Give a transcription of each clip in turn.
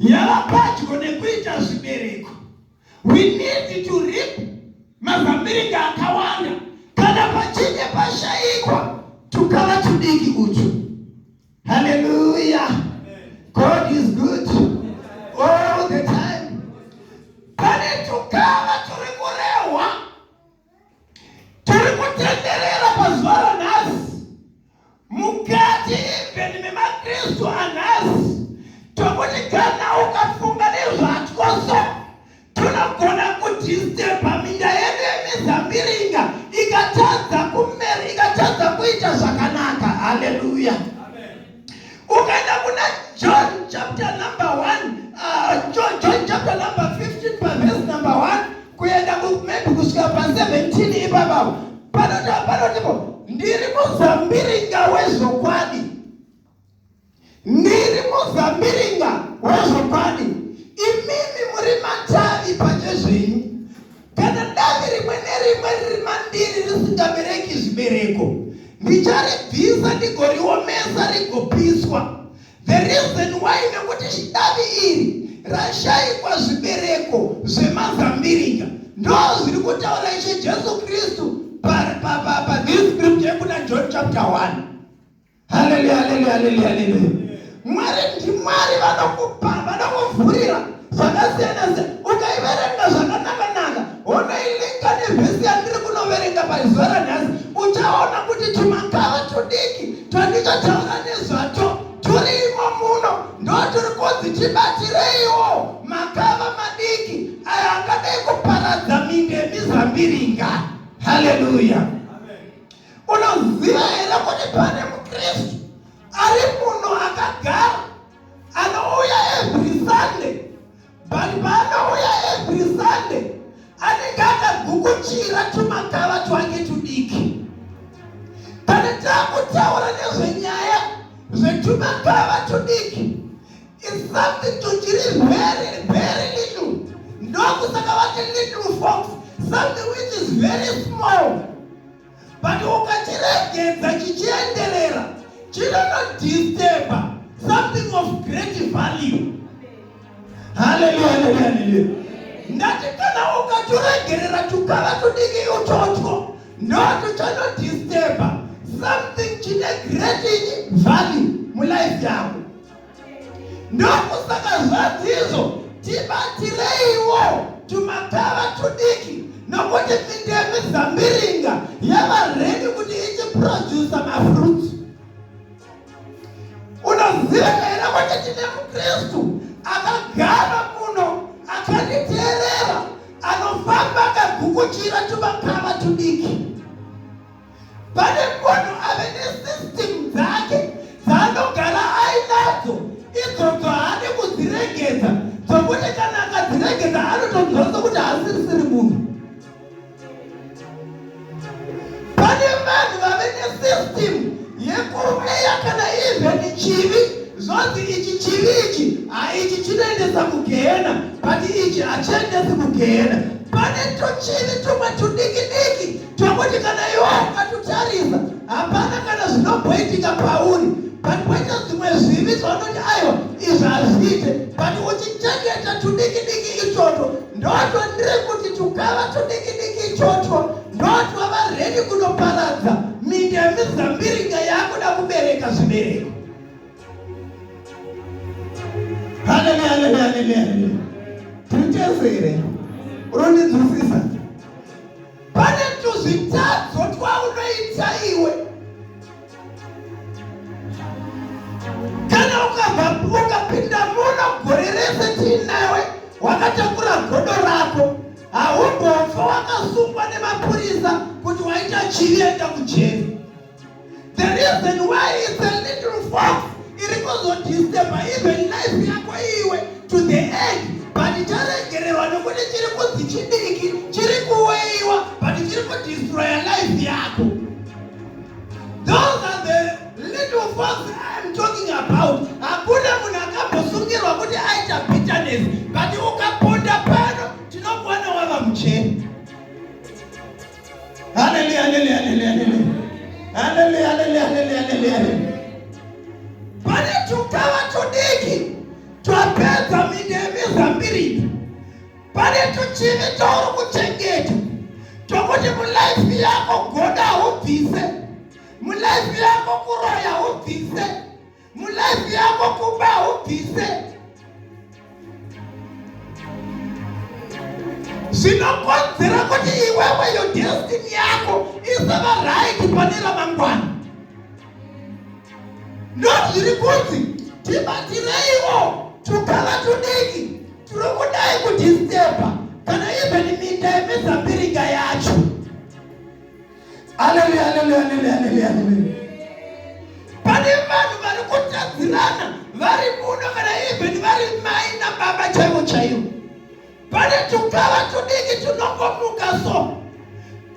Yava padyo nekuita zvibereko. We need to reap mazambiringa akawanda kana pachinge pashayikwa tukava tudiki utu. Hallelujah. God is good all the time. Pane tukava turi kurehwa turi kutenderera pazuva ranhasi mukati even memaKristu anhasi tokuti kana ukafunga nezvatwo so tunogona kudisturba minda yedu yemizambiringa ikatadza kumera ikatadza kuita zvakanaka. Haleluya. Ukaenda kuna John chapter number 1, John chapter number 15 paverse number 1 kuenda maybe kusvika pa17 ipapapo, panotipo ndiri muzambiringa wezvokwadi, ndiri muzambiringa wezvokwadi, imimi muri matavi pachezvenyu. Kana davi rimwe nerimwe riri mandiri risingabereki zvibereko, ndicharibvisa ndigoriomesa rigopiswa. The reason why nekuti davi iri rashayikwa zvibereko zvemazambiringa, ndo zviri kutaura Ishe Jesu Kristu pathis scripture yekuna John chapter 1. Haleluya, haleluya, haleluya, haleluya. Mwari ndiMwari vanokupa, vanokuvhurira zvakasiyana siyana. Ukaiverenga zvakanaka-naka, wonoilinka nevhesi yandiri kunoverenga pazuva ranhasi, uchaona kuti tumakava tudiki twandichataura nezvato turimo muno, ndo turi kunzi tibatireiwo makava madiki ayo angadai kuparadza minda yemizambiringa. Haleluya. Unoziva here kuti pane muKristu ari muno akagara anouya every Sunday, but paanouya every Sunday anenge akagukuchira tumakava twake tudiki. Kana takutaura nezvenyaya zvetumakava tudiki, is something tuchiri very very little. Ndokusaka vati little fox, something which is very small, but ukachiregedza chichienderera chinonodisturba something of great value. Haleluya, haleluya, haleluya. Ndati kana ukaturegerera tukava tudiki utotwo, ndo tuchanodisturba something chine great value mulife yako. Ndokusaka zvadzizvo tibatireiwo tumakava tudiki, nokuti minda yemizambiringa yava ready kuti ichiprodusa mafruits. Unoziva here kuti tine muKristu akagara muno akanditeerera anofamba akagukuchira tumakava tudiki? Pane munhu ave nesystem dzake dzaanogara ainadzo, idzodzo haadi kudziregedza, dzokuti kana akadziregedza anotonzwa sokuti haasirisiri munhu. Pane vanhu vave nesystem yekuveya kana even chivi, zvonzi ichi chivi ichi haichi chinoendesa kugehena, but ichi hachiendesi kugehena. Pane tuchivi tumwe tudiki diki tokuti kana iwe ukatutarisa hapana kana zvinomboitika pauri, but poita zvimwe zvivi zvaunoti aiwa izvi hazviite, but uchichengeta tudiki diki ichoto. Ndoto ndiri kuti tukava tudiki diki ichoto ndotwava ready kunoparadza minda yemizambiringa yakuda kubereka zvibereko. Haleluya, haleluya, haleluya, haleluya. Tiri tese here? Unondinzwisisa? Pane tuzvitadzo twaunoita iwe kana ukabva ukapinda muno gore rese tiinawe wakatakura godo rako, haumbofa wakasungwa nemapurisa kuti waita chivi, enda kujeri. The reason why it's a little fox iri kuzodisturba even life yako iwe to the end, but charegererwa nokuti chiri kunzi chidiki, chiri kuweiwa, but chiri kudestroya life yako. Those are the little fox I am talking about. Hakuna munhu akambosungirwa kuti aita bitterness, but ukaponda pano tinokuwana wava mujeri. Haleluya, haleluya, haleluya, haleluya, haleluya, haleluya, haleluya, haleluya. Pane tukava tudiki twapedza. spirit. Pane tuchivi twauri kuchengeta tokuti mulife yako godo haubvise, mulife yako kuroya haubvise, mulife yako kuba haubvise. Zvinokonzera kuti iwewe your destiny yako isava right pane ramangwana. Ndozviri kunzi tibatireiwo tukava tudiki turi kudai kudisturba kana even minda yemizambiringa yacho. Haleluya, haleluya, haleluya, haleluya, haleluya. Pane vanhu vari kutadzirana vari muno kana even vari mai nababa chaivo chaivo. Pane tukava tudiki tunongomuka so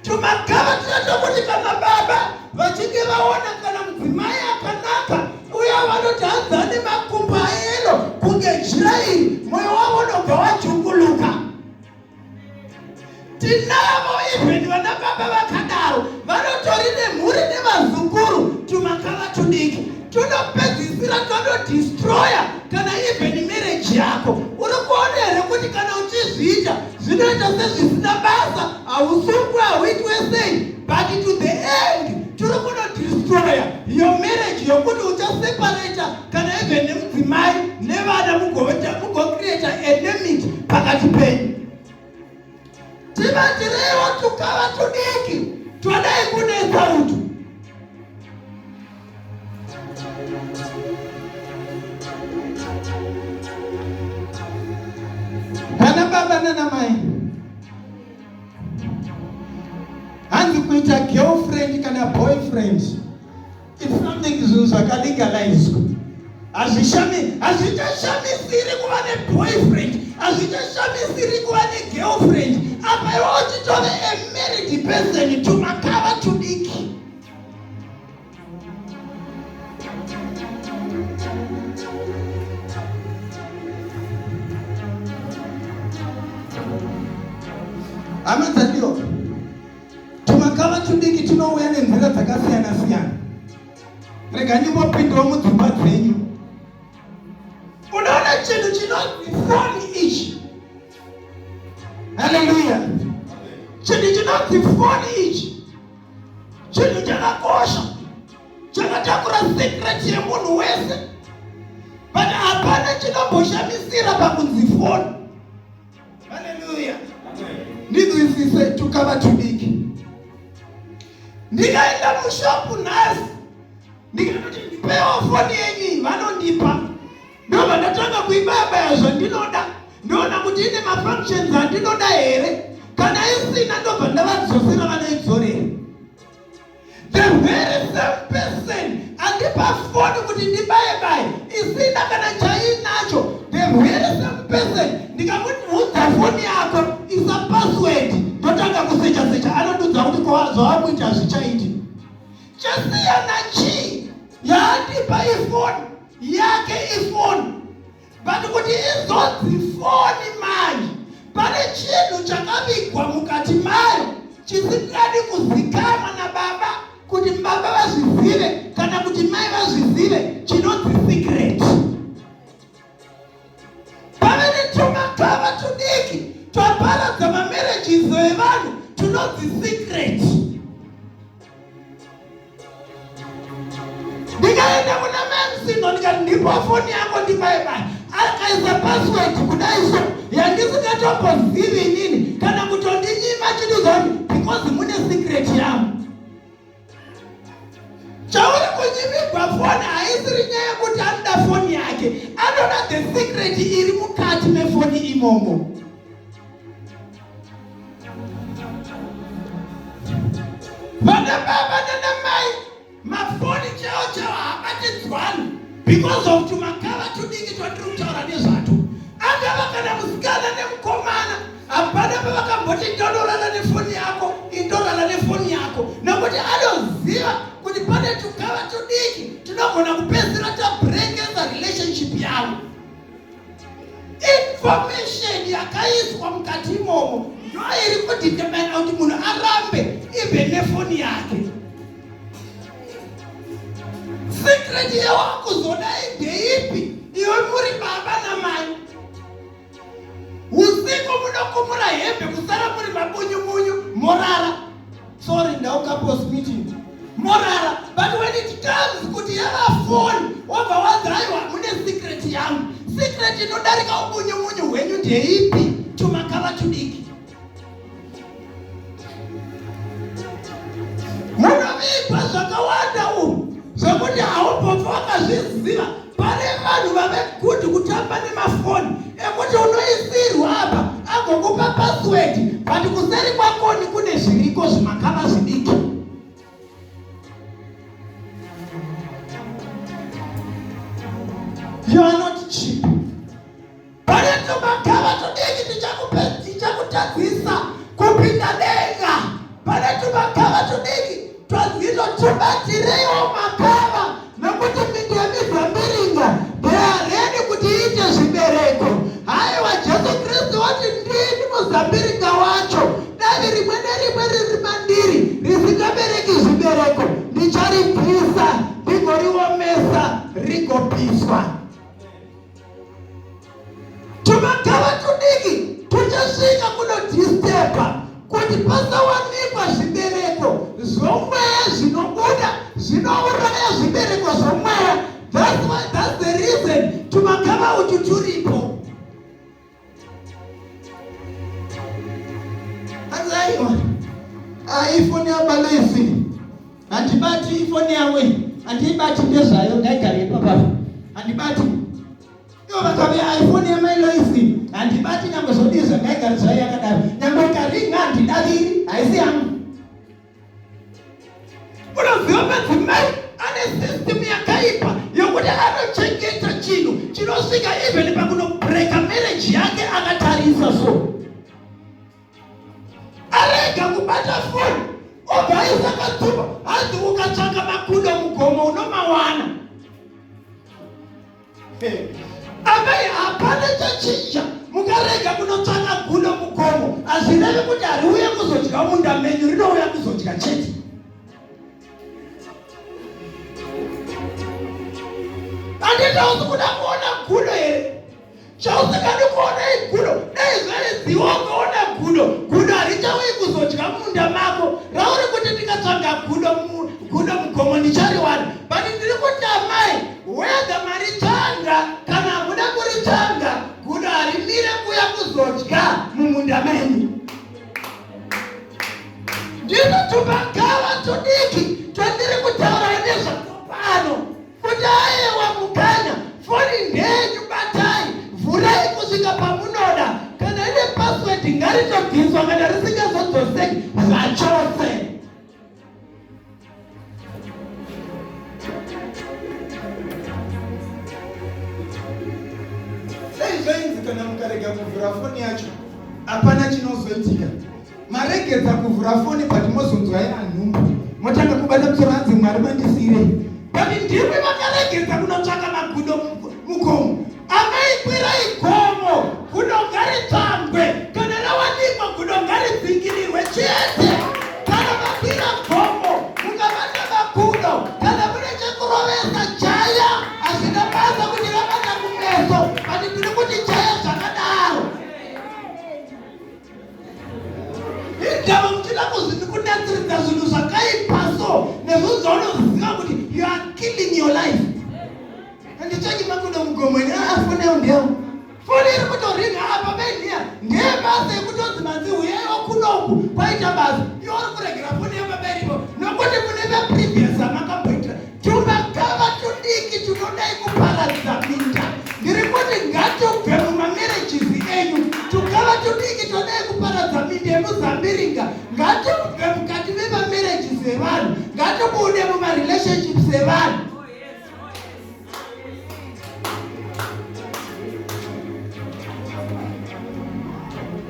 tumakava tunoita kuti kana baba vachinge vaona kana mudzimai akanaka uye vanoti hanzi ane makumbo ayelo kunge jira iri, mwoyo wavo unobva wajunguluka. Tinavo even vana baba vakadaro vanotori nemhuri nevazukuru. Tumakava tudiki tunopedzisira tonodestroya kana even marriage yako. Uri kuona here kuti kana uchizviita zvinoita sezvisina basa, hausungwi, hauitwe sei, but to the end turi kunodestroya your marriage, yokuti uchaseparata kana even nemudzimai nevana, mugocreata enmity pakati penyu. Tivatireiwo tukava tudiki twadai kunetsa utu. Vana baba nana mai, hanzi kuita girlfriend kana boyfriend, it's something, zvinhu zvakalegalizwa. Hazvichashamisiri kuva neboyfriend, hazvichashamisiri kuva negirlfriend apa iwe uchitove a married person. Tumakava tudiki. Hama dzadiwa, tumakava tudiki tunouya nenzira dzakasiyana siyana. Rega ndimbopindawo mudzimba dzenyu. Unoona chinhu chinonzi foni ichi, haleluya, chinhu chinonzi foni ichi chinhu chakakosha, chakatakura secret yemunhu wese, but hapana chinomboshamisira pakunzi foni. Haleluya, ndinzwisise. Tukava tudiki, ndikaenda mushopu nhasi ndikatoti ndipewo foni yenyu, vanondipa. Ndobva ndatanga kuibayabaya zvandinoda, ndoona kuti ine mafunctions andinoda here. Kana isina, ndobva ndavadzosera, vanoidzorera. The very same person andipa foni kuti ndibaye baye isina kana chainacho, the very same person ndikamubvunza foni yako isa password, ndotanga kusecha secha, anondiudza kuti zvavakuita hazvichaiti. Chasiyana chii? Yaandipa ifoni yake, ifoni, but kuti izonzi foni manje pane chinhu chakavigwa mukati mayo chisingadi kuzikanwa nababa kuti baba vazvizive kana kuti mai vazvizive, chinonzi secret. Pave netumakava tudiki twaparadza mamarriages evanhu tunonzi secret. Ndikaenda kuna Mamsino ndikati ndipo foni yako ndibayebaye, akaisa password kudai so yandisingatombozivi inini kana kutondinyima chiduzoni because mune secret yangu. Chauri kunyimigwa foni haisiri nyaya yekuti anoda foni yake, anoda the secret iri mukati mefoni imomo. Vana baba nana mai, mafoni chaiwo chaiwo haabatidzwani because of tumakava tudiki twatiri kutaura nezvato. Angava kana musikana nemukomana, hapana pavakamboti ndondorara nefoni yako, indorara nefoni yako, nekuti anoziva kuti pane tukava tudiki tinogona kupedzisira tabrekesa relationship yavo. Information yakaiswa mukati imomo ndo iri kudetermina kuti munhu arambe even nefoni yake. Secret yawakuzoda ndeipi iwe muri baba namai? hembe kusara muri mabunyumunyu morara. Sorry, ndau couples meeting. Morara. But when it comes kuti yava phone, wobva wanzi aiwa mune secret yangu. Secret inodarika ubunyumunyu hwenyu ndeipi? Tumakava tudiki. Munovigwa zvakawanda umu zvekuti haumbofa wakazviziva. Pane vanhu vave good kutamba nemafoni ekuti unoisirwa apa agokupa password but kuseri kwakoni kune zviriko zvimakava zvidiki. You are not cheap. Pane tumakava tudiki tichakutadzisa kupinda denga. Pane tumakava tudiki twazvino tubatireiwo makava nokuti minda yemizambiringa they are ready kuti iite zvibereko. Haiwa, Jesu Kristu wati ndini muzambiringa wacho, davi rimwe nerimwe riri mandiri risingabereki zvibereko ndicharibvisa ndigoriomesa rigopiswa. Tumakava tudiki tuchasvika kunodisturba kuti pasawanikwa zvibereko zvomweya zvinobuda zvinouraya zvibereko zvomweya. That's why, that's the reason tumakava utu turipo. Aiwa, ifoni yaBaloisi handibati, ifoni yawe handiibati, ndezvayo ngaigare ipapa, handibati. Ivo vakauya iPhone yamai Loisi handibati, nyangwe zvodii zvangaigare zvayo yakadaro, nyangwe ikaringa handidaviri, haisi yangu. Unoziva madzimai ane system yakaipa yokuti anochengeta chinhu chinosvika even pakunobreka marriage yake akatarisa so. Arega kubata foni obva aisa katsuba, hanzi ukatsvaka makudo mugomo unomawana. Amai, hapana chachinja. Mukarega kunotsvaka gudo mugomo hazvirevi kuti hariuye kuzodya munda menyu, rinouya kuzodya chete. Handiti hausi kuda kuona gudo here? Chausingadi kuona igudo. Dai zvaiziwa ukaona gudo, gudo harichauyi kuzodya munda mako. Rauri kuti ndikatsvaga gudo, gudo mugomo ndichariwana. But ndiri kuti amai, whether maritsvaga kana hamuda kuritsvaga, gudo harimire kuuya kuzodya mumunda menyu. Ndizvo tumagava tudiki twandiri kutaura nezvako pano. Kuti ayewa mukanya, foni ndeyenyu, batai, vhurai kusvika pamunoda. Kana ine password ngaritobviswa kana risingazodzoseki zvachose. Sei zvainzi kana mukarega kuvhura foni yacho hapana chinozoitika? Maregedza kuvhura foni but mozonzwa yanhumbu motanga kubata musoro, hanzi Mwari mandisiirei. But ndimwi makaregedza kunotsvaka magudo mugomo. Amai, kwirai gomo, gudo ngaritsvangwe. Kana rawanikwa gudo ngaridzingirirwe chete. Kana makwira gomo mukabata magudo, kana mune chekurovesa chaya, hazvina basa kuti rabata kumeso, but ndiri kuti chaya zvakadaro. Indava muchida kunatsiridza zvinhu zvakaipa so nezvinhu zvaunoziva kuti you are killing your life. Handitsvaki makudo mugomo ini, foni yangu ndeyangu. Foni iri kutoringa apa meniya ndeyebasa yekutonzi manzi uyaiwo kunoku kwaita basa. Iwe uri kuregera foni yababa iripo nokuti mune vaprevious amakamboitira tumakava tudiki tunodai kuparadza minda. Ndiri kuti ngatubve mumamarriages enyu, tukava tudiki todai kuparadza minda yemuzambiringa. Ngatubve mukati memamarriages evanhu, ngatibude mumarelationships evanhu.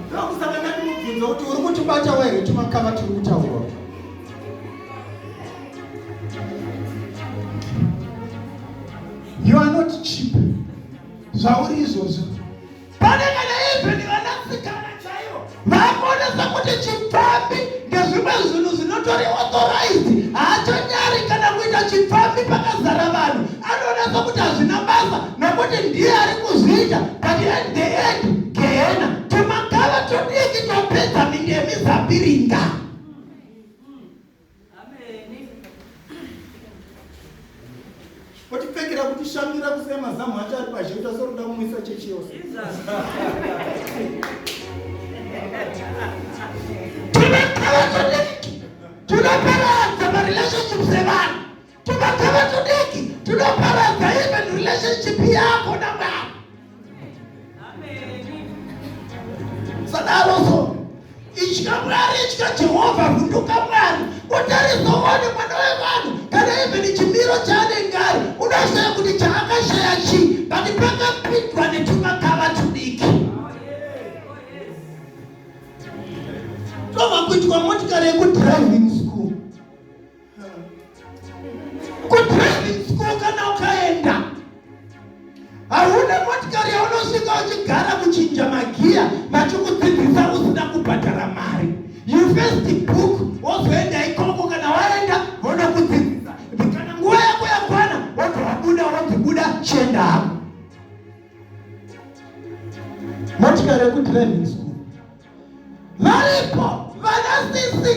Ndokusaka ndati mubvunzo kuti uri kutibata here tumakava tiri kutaurwa. You are not cheap. Zvauri izvozvo. Pane kana even vanasikana chaivo vakuonesa kuti chipfambi ndezvimwe zvinhu zvinotori authorized. Haachanyari kana kuita chipfambi pakazara vanhu, anoona sekuti hazvina basa nokuti ndiye ari kuzviita, but at the end gehena. Tumakava tudiki. Otipfekera kutishamira kusiya mazamu acho ari pazhe kuita sori kuda kumwisa chechi yose. Tumakava tudiki tunoparadza marelationships evanhu. Tumakava tudiki tunoparadza even relationship yako naMwari. Sadaro so itya Mwari, itya Jehovha, vhunduka Mwari, utarise uone mwana wevanhu kana even chimiro chaanenge ari unoshaya kuti chaakashaya chii, but pakapindwa netumakava tudiki. Tobva kuitwa motikari yekudriving school. Kudriving school kana ukaenda hauna motikari yaunosvika uchigara kuchinja magiya vachikudzidzisa usina kubhadhara mari. You first book wozoenda ikoko, kana waenda vonokudzidzisa. Kana nguva yako yakwana wobva wabuda wonzi buda chienda hako. Motikari yekudriving school Varipo vana sisi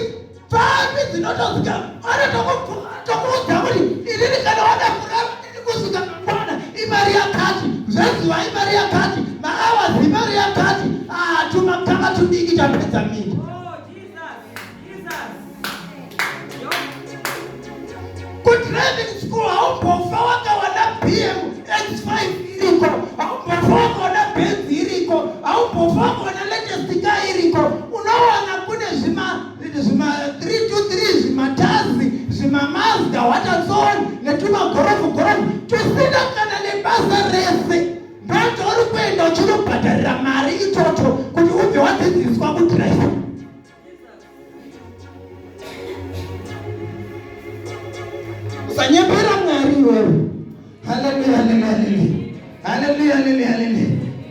pfambi dzinotozika anotokuudza kuti inini kana wada kurara ndini kusvika mangwana imari yakati zvezuva imari yakati maawazi imari yakati ah, tumakaka tudiki tapedza minda. Kudriving school haumbofa wakawana BM X5 iriko, haumbofa wakawana Benz iriko, haumbofa wakawana latest car iriko. Unowana kune zvima zvima 323 zvimatazi zvimamazda what and so on netumagorofu gorofu tusina kana nebasa rese. Ndochauri kuenda uchinobhadharira mari ichocho kuti ubve wadzidziswa kudrive. Usanyepera Mwari iwewe. Haleluya, haleluya, haleluya. Haleluya, haleluya, haleluya.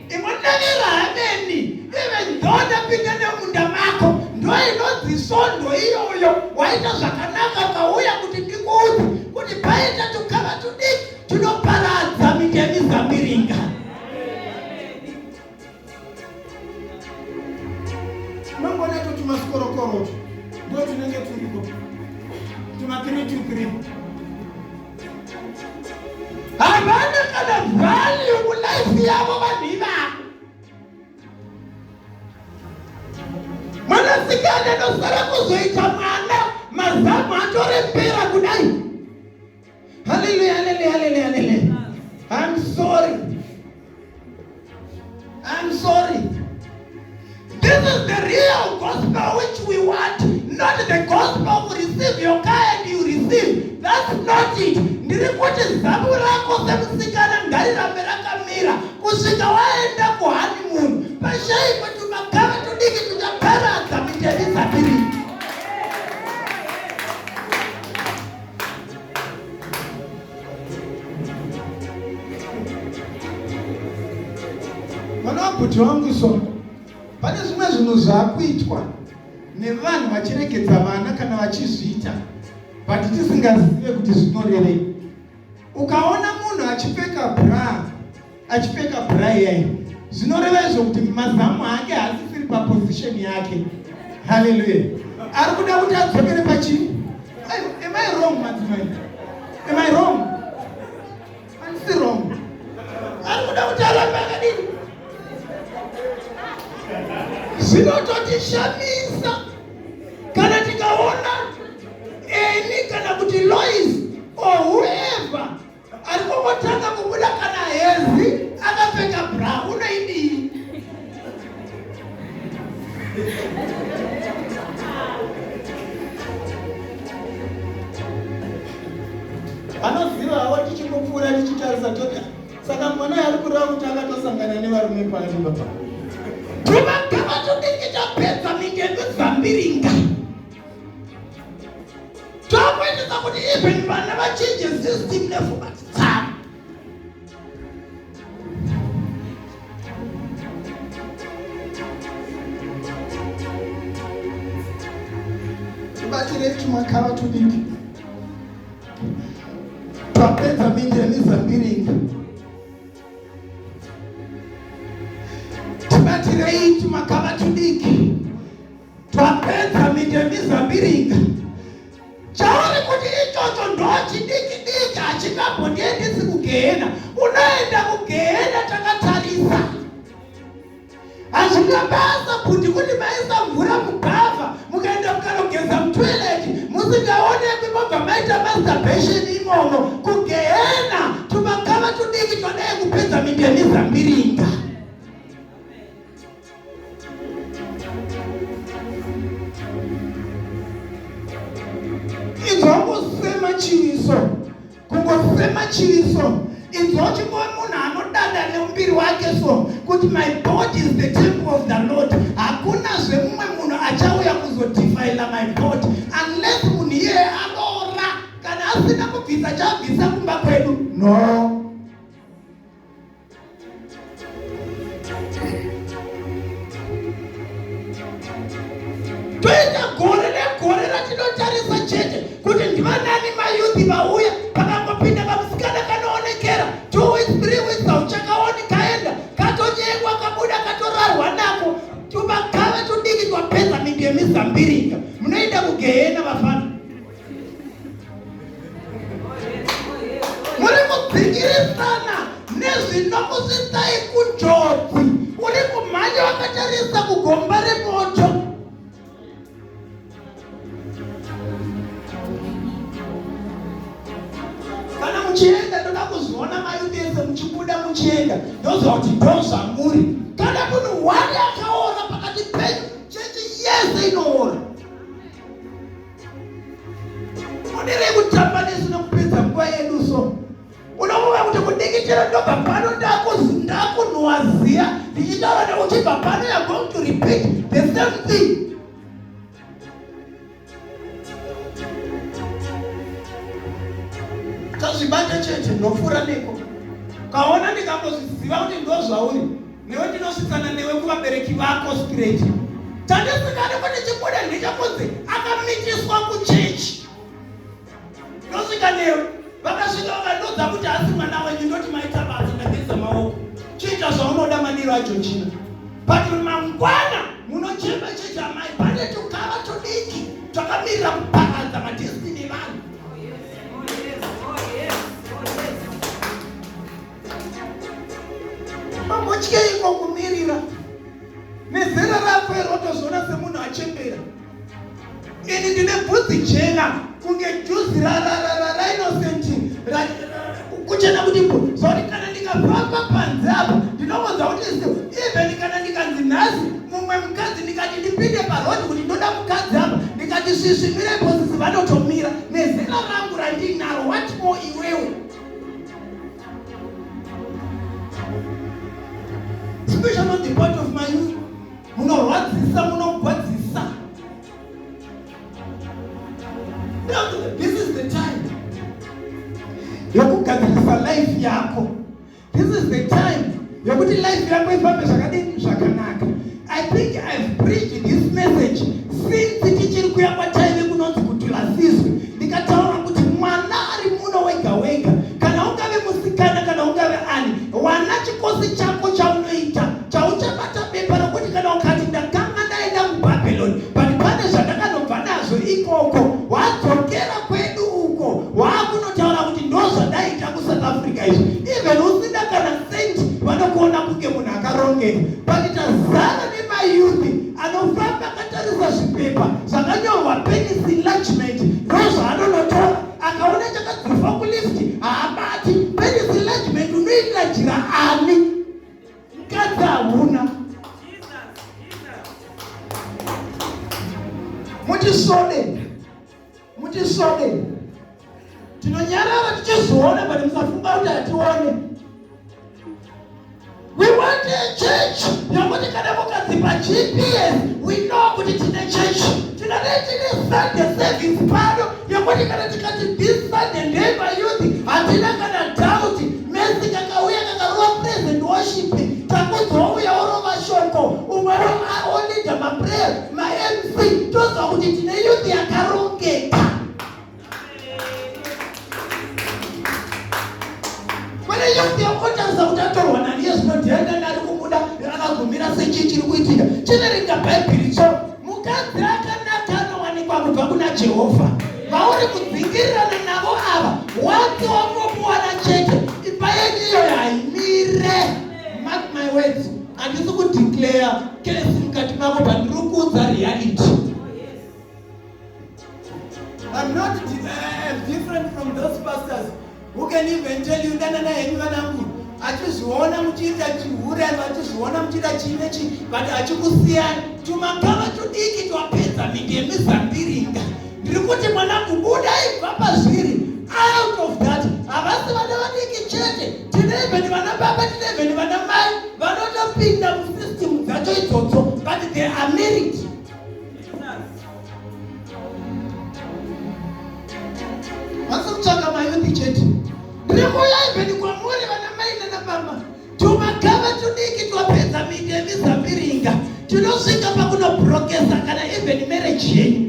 Imonevera hameni even though ndapinda nemunda mako ndo inonzi svondo iyoyo waita zvakanaka ukauya kuti ndikuudze kuti paita tukava tudiki tunoparadza minda yemizambiringa. Unongoona ito tumasikorokorotwo ndo tunenge turiko tuma 3 2 3 havana kana value mulife yavo vanhu ivavo. Mwanasikana anosara kuzoita mwana mazamu atorembera kudai. Hallelujah, hallelujah, hallelujah, hallelujah. I'm sorry. I'm sorry. This is the real gospel which we want, not the gospel we receive your car and you receive. That's not it. Ndiri kuti zamu rako semusikana ngarirambe rakamira kusvika waenda kuhoneymoon. Pashaikwe tumakava tudiki tuchaparadza mitevizapiri. Mwana wabhuti wangu so pane zvimwe zvinhu zvakuitwa nevanhu vachiregedza vana kana vachizviita but tisingazive kuti zvinorevei. Ukaona munhu achipfeka bra achipfeka bra iyayi zvinoreva izvo kuti mazamu ake haasisiri paposition yake. Haleluya! Ari kuda kuti adzokere pachii? Am I wrong madzimai? Am I wrong? Handisi wrong. Ari kuda kuti arambe akadini? Zvinototishamisa kana tikaona eni kana kuti Lois or whoever ari kungotanga kubuda kana hezi akapfeka bra unoidii? Vanoziva havo tichingopfuura tichitarisa toti saka mwana ari kureva kuti akatosangana nevarume pari papa. Tumagava tudiki tapedza minge mizambiringa. Tokuitisa kuti even vana vachinje system neformat dzavo. Tibatirei tumakava tudiki twapedza minda yemizambiringa. Tibatirei tumakava tudiki twapedza minda yemizambiringa. Chauri Ichocho ndo chidiki diki hachingambondiendisi kugehena. Unoenda kugehena takatarisa. Hazvina basa kuti kuti maisa mvura mubhavha mukaenda mukanogeza mutoilet musingaonekwi mobva maita masturbation imomo kugehena tumakava tudiki twadai kupedza minda yemizambiringa. Inzwa kusema chiviso Kungosema chivi so. Inzwa uchingova munhu anodada nemuviri wake so kuti my body is the temple of the Lord. Hakunazve mumwe munhu achauya kuzodefiler my body unless munhu iyeye aroora kana asina kubvisa chaabvisa kumba kwedu. No. Toita gore negore ratinotarisa chete kuti ndivanani mayuthi vauya. Pakangopinda kamusikana kanoonekera 2 weeks 3 weeks hauchakaoni, kaenda katonyengwa kabuda katorarwa nako tumakava tudiki twapedza mindu yemizambiringa. Munoenda kugehena vafana. Muri kudzingirisana nezvinokusvitsai kunjodzi. Uri kumhanya wakatarisa kugomba remoto. Kana muchienda ndoda kuzviona mayuti ese muchibuda muchienda, ndoziva kuti ndozvamuri. Kana munhu wani akaora pakati penyu, chechi yese inoora. Mudirei kutamba nesu nekupedza nguva yedu so. Unofunga kuti kudikitira ndobva pano ndakunhuwa ziya ndichitaura neuchibva pano you are going to repeat the same thing. Tazvibata chete ndopfuura neko. Kaona ndikangozviziva kuti ndozvauri newe ndinosvitsana newe kuvabereki vako straight. Chandisingade kuti chibude ndechekunzi akamitiswa kuchechi. Ndosvika newe vakasvika vakandodza kuti asi mwana wenyu ndoti maita basa ndageza maoko. Chiita zvaunoda madiro aJorgina. But mangwana munochema chechi amai pane tukava tudiki twakamirira kuparadza madestiny evanhu. Mambotyeiko kumirira nezera rako iro wotozviona semunhu achembera. Ini ndine bvudzi jena kunge juzi raInnocent kuchena kuti mbu zvakuti kana ndikafamba panze apa ndinongonzwa kuti even kana ndikanzi nhasi mumwe mukadzi ndikati ndipinde parodi kuti ndoda mukadzi apa ndikati svisvimirepo sisi vanotomira nezera rangu randinaro what more iwewe. Special on the part of my youth. Munorwadzisa, munogwadzisa. This is the time yokugadzirisa life yako. This is the time yokuti life yako ifambe zvakadini zvakanaka. I think I've preached this message since tichiri kuya kwataive kunonzi kutulasizwe, ndikataura kuti mwana ari muno wega wega, kana ungave musikana kana ungave ani, wana chikosi chako chaunoita chauchabata bepa rokuti kana ukati ndakanga ndaenda kuBhabhironi but pane zvandakanobva nazvo ikoko, wadzokera kwedu uko waakunotaura kuti ndozvandaita kuSouth Africa izvi, even usina kana cent vanokuona kunge munhu akarongeka. But tazara nemayouth anofamba akatarisa zvipepa zvakanyorwa penis enlargement, ndozvaanonotora. Akaona chakadzifa kulift haabati. Penis enlargement unoitira jira ani? Mukadzi hauna. Mutisvode, mutisvode, tinonyarara tichizoona, but musafunga kuti hatione. We want a church yekuti kana mukadzipa GPS we know kuti tine church. Tingadai tine Sunday service pano yekuti kana tikati this Sunday ndeyepayouth hatina kana doubt. Messi kakauya kakarova praise and worship, Takudzwa uya orova shoko, umwe oleader maprayer, maMC, toziva kuti tine youth yakarongeka. Kwene youth yakotarisa kuti atorwa nani yezvino ndiani nani ari kumuda akagumira sechii chiri kuitika. Chiverenga Bhaibheri cho mukadzi akanaka anowanikwa kubva kuna Jehovha. Vauri kudzingirirana Handisi kudeclare kesi mukati mako, but ndiri kuudza reality. I'm not different from those pastors who can even tell you, danana henyu vanangu, achizviona muchiita chihure, achizviona muchiita chii nechii, but achikusiyani. Tumakava tudiki twapedza mindi yemizambiringa. Ndiri kuti mwanangu, buda, ibva pazviri, out of that. Havasi vana vadiki chete, tine even vana baba, tine even vana mai vanotopinda musystem dzacho idzodzo, but they are married. Vasi kutsvaka mayouth chete. Ndiri kuuya even kwamuri vana mai nana baba. Tumakava tudiki twapedza mindi yemizambiringa, tinosvika pakunobrokesa kana even marriage yenyu.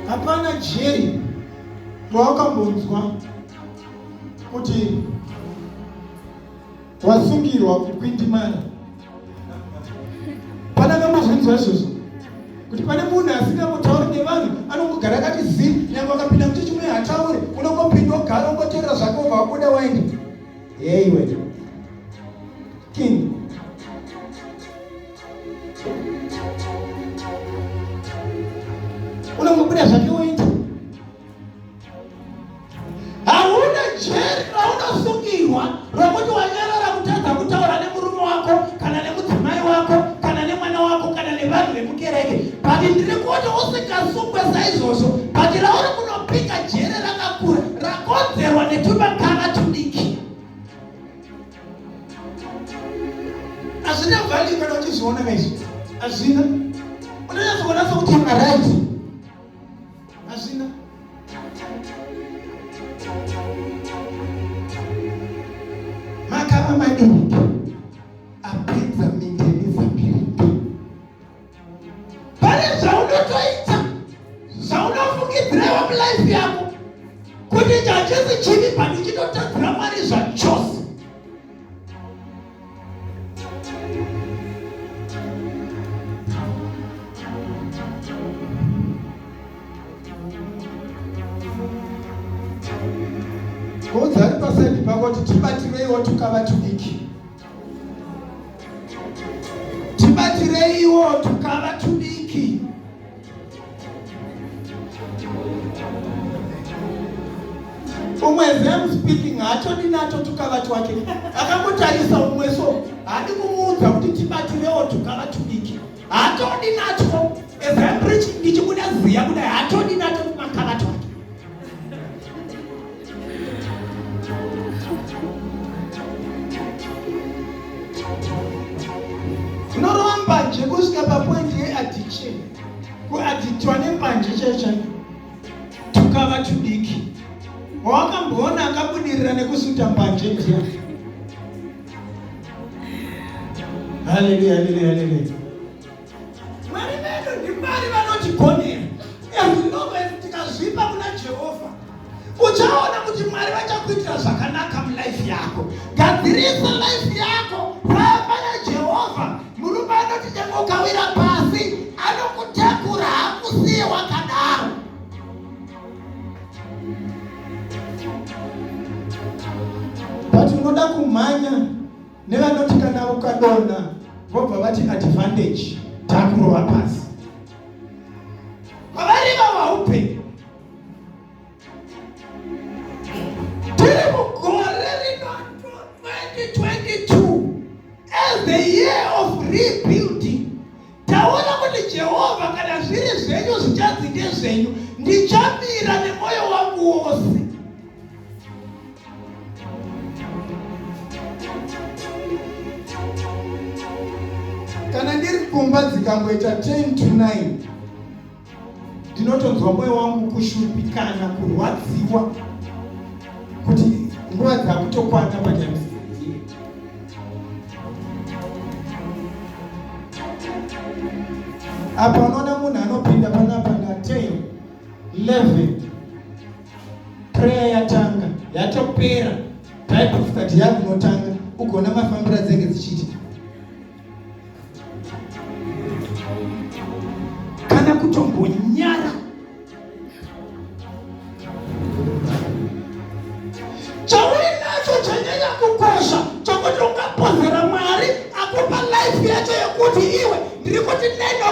Hapana jeri rawakambonzwa kuti wasungirwa kukwindimara. Pana kambozvinzwa izvozvo kuti pane munhu asingambotauri nevanhu, anongogara akati zi, nyange akapinda muchechi muye hataure, unongopinda ogara ongoteerera zvake, obva wabuda waenda. Heiwe king, unongobuda zvake woenda. Hauna jeri raunosungirwa rokuti wanyarara kutadza kutaura nemurume wako kana nemudzimai wako kana nemwana wako kana nevanhu vemukereke, but ndiri kuti usingasungwe saizvozvo, but rauri kunopika jere rakakura rakonzerwa netumakava tudiki. Hazvina value kana uchizviona kaizvi, hazvina. Unonyatsokuona sekuti right, hazvina. Makava madiki apedza minde yemizambiringa. Pane zvaunotoita zvaunofungidzirawo mulife yako kuti ichi hachisi chivi, but uchitotadzira Mwari zvachose. Udza ari paside pako kuti tibatireiwo tukava tudiki, tibatireiwo tukava tudiki. Umwe zem speaking haatodi nato tukava twake, akangotarisa umwe so haadi kumuudza kuti tibatirewo tukava tudiki, haatodi natwo. As I'm preaching ndichibuda ziya kudai, haatodi nato tumakava twake. Unorova mbanje kusvika papoint yeaddiction, kuaddictwa nembanje chaiyo chaiyo. Tukava tudiki wawakamboona akabudirira nekusuta mbanje ndiani? Haleluya, haleluya, haleluya! Mwari vedu ndiMwari vanotigonera as long as tikazvipa kuna Jehovha. Uchaona kuti Mwari vachakuitira zvakanaka mulife yako. Gadzirisa life yako, famba naJehovha. Murume anoti nyange ukawira pasi anokutakura, hakusiye wakadaro. But unoda kumhanya nevanoti kana ukadonha vobva vati advantage, takurova pasi. Kwavari vavaupenyu. Tiri mugore rino 2022 as the year of rebuilding. Taona kuti Jehovha, kana zviri zvenyu zvichanzi ndezvenyu, ndichamira nemwoyo wangu wose. Kana ndiri kumba dzikangoita 10 to 9, ndinotonzwa mwoyo wangu kushupikana, kurwadziwa kuti nguva dzakutokwana patimes. Apa unoona munhu anopinda panapa na 10 11, prayer yatanga, yatopera, Bible study yakunotanga, ugoona mafambiro adzinenge dzichiita. Kana kutombonyara. Nekuti neno